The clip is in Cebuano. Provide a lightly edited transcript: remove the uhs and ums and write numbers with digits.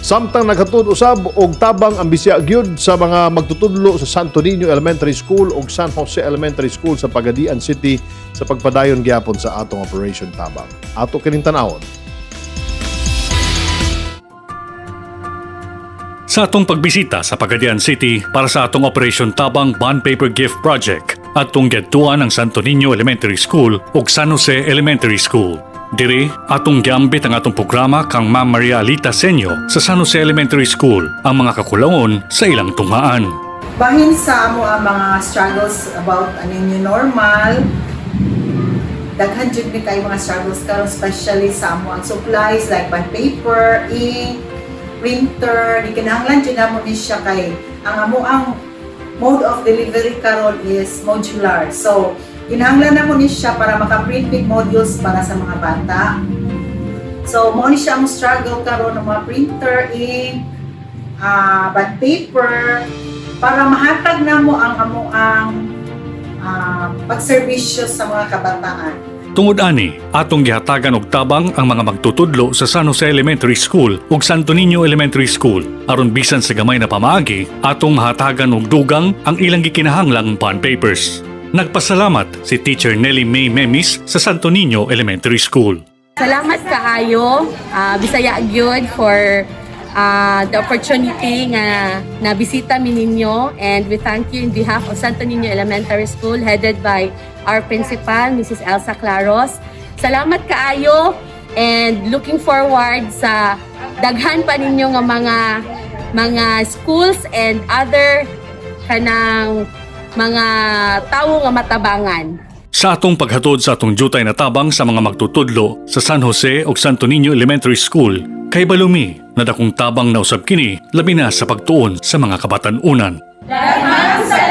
Samtang naghatod usab og tabang ang Bisaya gyud sa mga magtutudlo sa Santo Niño Elementary School ug San Jose Elementary School sa Pagadian City sa pagpadayon gyapon sa atong Operation Tabang. Ato kining tan-awon. Sa atong pagbisita sa Pagadian City para sa atong Operation Tabang Bond Paper Gift Project, atong giadtuan ang Santo Niño Elementary School ug San Jose Elementary School. Diri, atong giambit ang atong programa kang Ma'am Maria Alita Senyo sa San Jose Elementary School ang mga kakulangon sa ilang tunghaan. Bahin sa amo ang mga struggles about ano, new normal, daghan jud ni kay mga struggles karon, especially sa amo ang supplies like bond paper, ink, printer. Di kinahanglan jud namo ni siya kay ang amo ang mode of delivery karon is modular. So, kinahanglan namo ni siya para maka-print mig modules para sa mga bata. So, mao ni siya ang struggle karon ng mga printer, ink, bond paper para mahatag namo ang amo ang pagserbisyo sa mga kabataan. Tungod ani, atong gihatagan og tabang ang mga magtutudlo sa San Jose Elementary School ug Santo Niño Elementary School aron bisan sa gamay na pamaagi atong mahatagan og dugang ang ilang gikinahanglang bond papers. Nagpasalamat si Teacher Nelly May Memis sa Santo Niño Elementary School. Salamat kaayo, Bisaya gyud, for the opportunity nga nabisita mi ninyo, and we thank you in behalf of Santo Niño Elementary School headed by our principal, Mrs. Elsa Claros. Salamat kaayo and looking forward sa daghan pa ninyo nga mga schools and other kanang mga tawo nga matabangan. Sa atong paghatod sa atong jutay na tabang sa mga magtutudlo sa San Jose ug Santo Niño Elementary School, kay balumi na dakong tabang na usab kini, labi na sa pagtuon sa mga kabatan-unan. Daghan.